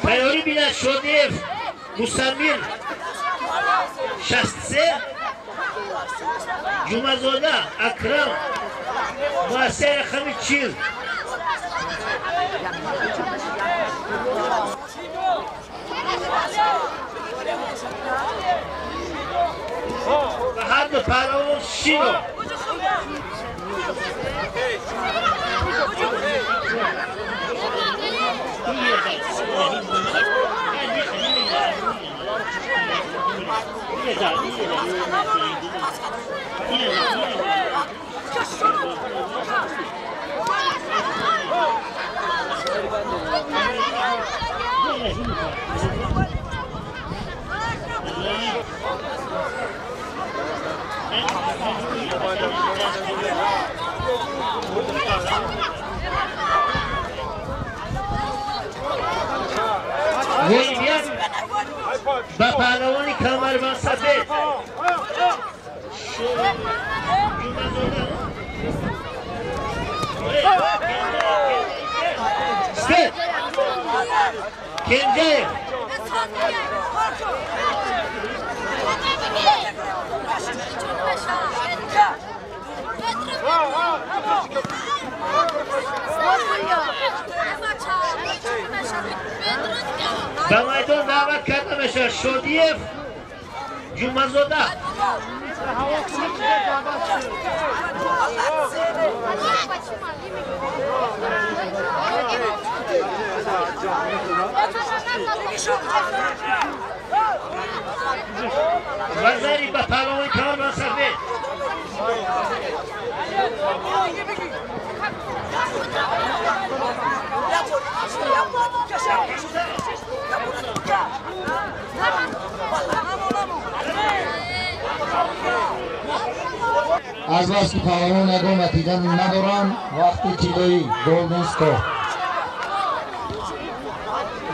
Тайёрӣ бинад Шодиев Мусаммир 63, Ҷумазода Акрам муассисаи рақами 40. Ва ҳарду паҳлавон шино. Ғолибият ба паҳлавони камарбандсафед Степ Кенҷаев. Ба майдон даъват карда мешавад Шодиев Ҷумазода. Вазари ба паҳлавони камарбандсафед. Аз баски паҳлавон ягон натиҷа надоранд, вақти тиллоӣ golden score.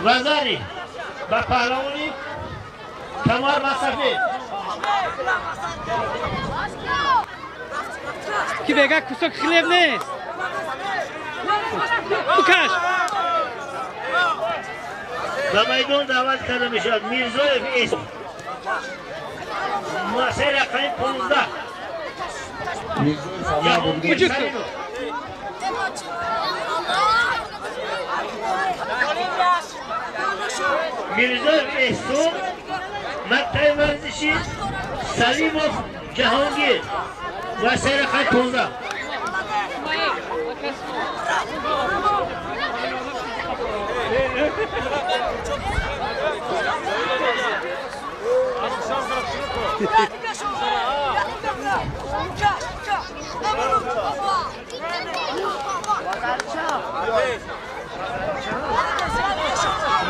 Вазари ба паҳлавони камарбандсафед. Ки бега кусок хлеб нест. Букаш. Ба майдон даъват карда мешавад Мирзоев Эс муассисаи рақами 15. Мирзоев Мирзоев Эҳсон, мактаби варзишӣ Салимов Ҷаҳонгир, муассисаи рақами 15.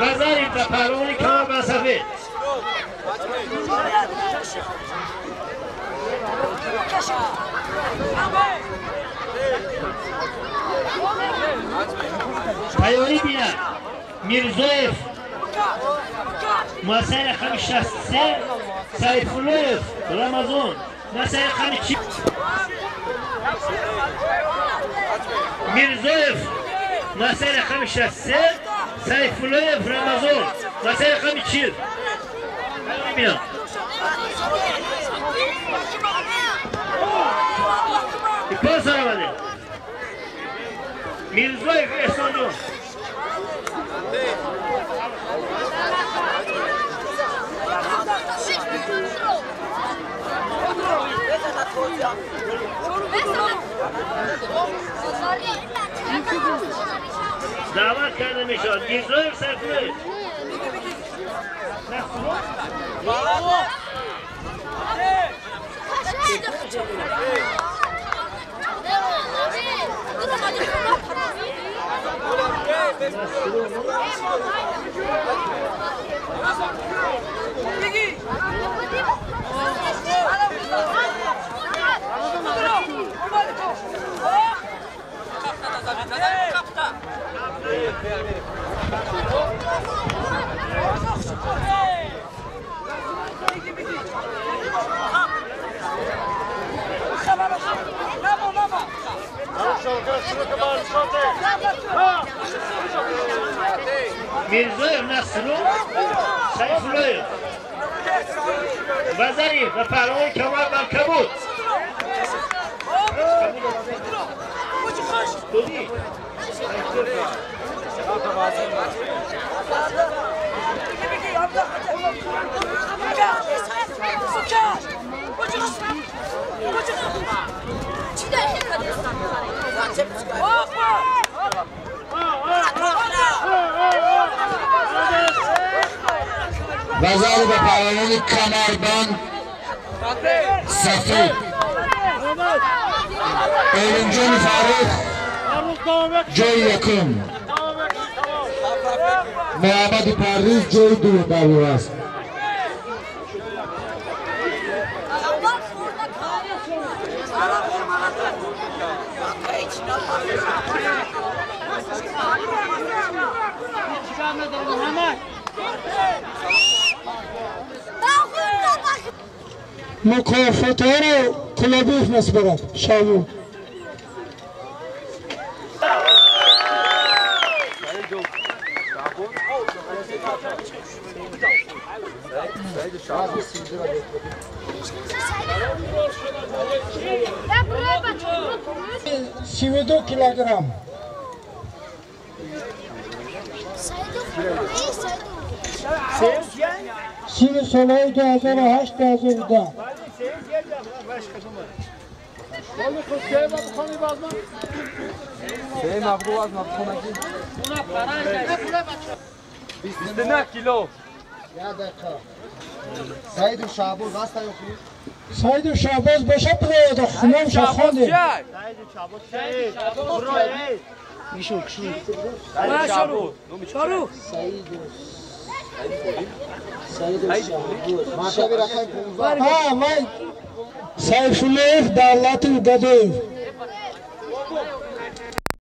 Вазари ба паҳлавони камарбандсафед. Тайёрӣ бинад Мирзоев муассисаи рақами 63, Сайфуллоев Рамазон муассисаи рақами 40. Мирзоев муассисаи рақами 63, Сайфуллоев Рамазон муассисаи рақами 40. Бинад Пас омаде Мирзоев Эҳсонҷон. Даъват карда мешавад Мирзоев Сайфуллоев. Мирзоев Насру Сайфуллоев вазари ва паҳлавони камар бар кабуд. وزیر به پهلوان کمربند سفید اولنجان فاروق جای یکم، محمد پرویز جای دوم در است. مکافات‌ها رو کلابیف مسبرد شابو. 32 کیلوگرم. 30 سالهای 2008 2010. کیلو. سعید و شعباز هست یا خیر؟ سعید و شعباز باشه برای خمام شخانه. سعید و شعباز. ها وای سیف‌الله دولت و گدویف.